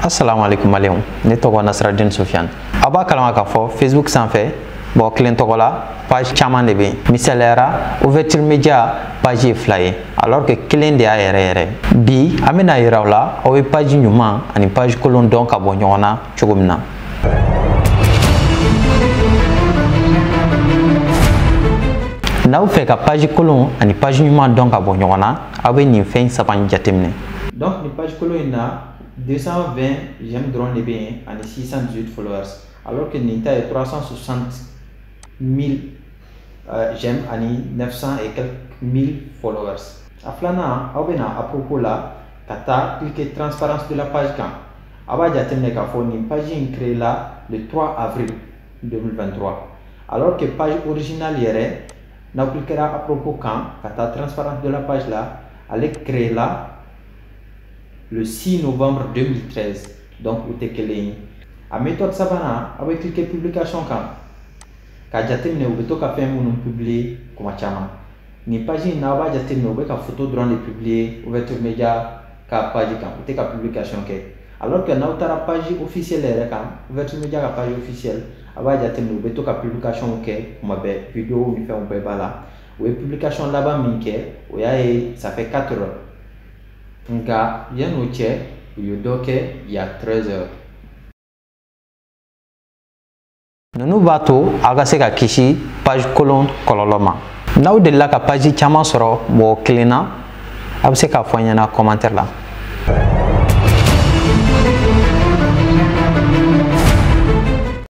Assalamu alaikum maliyɛnw, ne tɔgɔ Nasiraden Sofiane. Aw b'a kalama k'a fɔ Facebook sanfɛ mɔgɔ kelen tɔgɔ la page caman de bɛ yen. Misaliyara, Ouverture Media page ye fila ye, alors que kelen de y'a yɛrɛ yɛrɛ. Bi an bɛna yira aw la aw bɛ page ɲuman ani page kolon dɔn ka bɔ ɲɔgɔn na cogo min na. N'aw fɛ ka page kolon ani page ɲuman dɔn ka bɔ ɲɔgɔn na, aw bɛ nin fɛn saba in jateminɛ. Donc nin page kolon in na 220 j'aime dɔrɔn de bɛ yen ani 618 followers, alors que nin ta ye 360 000 j'aime ani 900 et quelques mille followers. A filanan, aw bɛ na à propos la ka taa cliquer transparence de la page kan. Aw b'a jateminɛ k'a fɔ nin page in créé la le 3 avril 2023, alors que page originale yɛrɛ, n'aw cliquera à propos kan ka taa transparence de la page la, ale créé la le 6 novembre 2013. Donc u tɛ kelen ye. A méthode sabanan, aw bɛ cliquer publication kan k'a jateminɛ u bɛ to ka fɛn minnu publier kuma caman. Nin page in na, aw b'a jateminɛ u bɛ ka photo dɔrɔn de publier Ouverture Media ka page kan, u tɛ ka publication kɛ. Alors que n'aw taara page officielle yɛrɛ kan, Ouverture Media ka page officielle, a b'a jateminɛ u bɛ to ka publication kɛ kuma bɛɛ, vidéo ni fɛnw bɛɛ b'a la. U ye publication laban min kɛ, o y'a ye ça fait 4 heures, nka yan'o cɛ u ye dɔ kɛ il y a 13 heures. Ninnu b'a to aw ka se ka kisi page kolon kɔlɔlɔ ma. N'aw delila ka page caman sɔrɔ mɔgɔ kelen na, aw bɛ se k'a fɔ n ɲɛna commentaire la.